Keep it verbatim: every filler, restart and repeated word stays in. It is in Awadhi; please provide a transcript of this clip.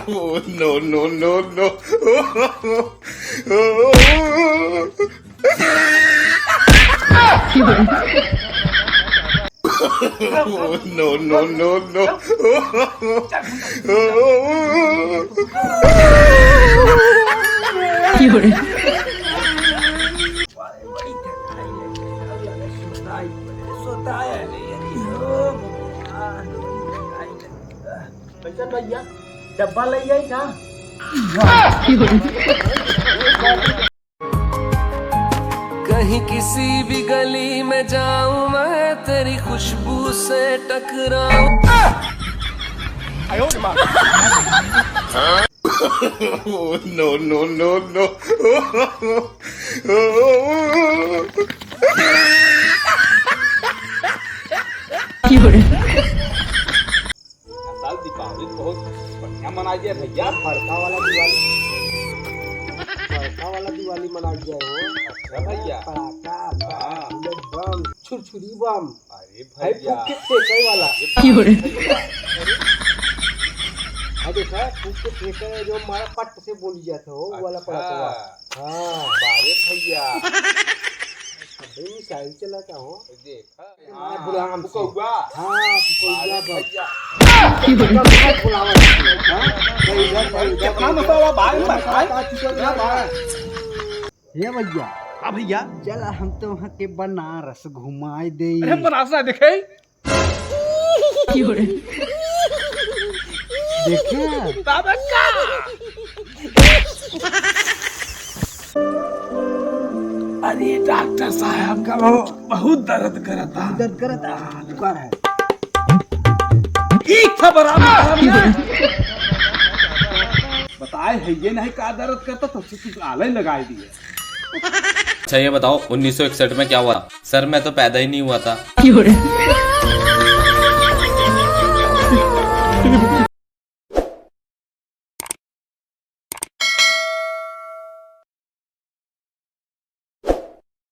Oh, no, no, no, no. Oh, no, no, no, no. कैसन भैया, डब्बा ले आई का? कहीं किसी भी गली में जाऊं मैं, तेरी खुशबू से टकराऊं। Oh, no, no, no, no. साल दीपावली बहुत बढ़िया मनाई जाए भैया। बड़का वाला दिवाली, बड़का वाला दिवाली मनाई जाए हो। अच्छा भैया। पड़ाका, हाँ। बुलेट बम, छुरछुरी बम। अरे भाई भैया। फूक के फेंके वाला। अरे हाँ, देखा, फूक के फेंके जो हमारा पट से बोली जाता हो, वो वाला अच्छा। पड़ाका। हाँ। बारे भैया। अबे मिसाइल चलाता हो। देखा। हाँ, गुलाम से। फुकौआ। हाँ, फुकौआ अरे बा। भैया। कितना मसाला भाई, भाई, भाई। क्या बात? हे भैया। हाँ भैया। चला हम तो वहाँ के बनारस घुमाए दे। अरे बनारस ना देखे। देखा? बाबा का? अरे डॉक्टर साहब का बहुत, बहुत दर्द करता। दर्द करता? हाँ, दुकान है। ठीक था बराबर, बराबर। बताए है ये नहीं का दर्द करता, तो कुछ आले लगाई दिए। अच्छा ये बताओ, उन्नीस सौ इकसठ में क्या हुआ था? सर, मैं तो पैदा ही नहीं हुआ था।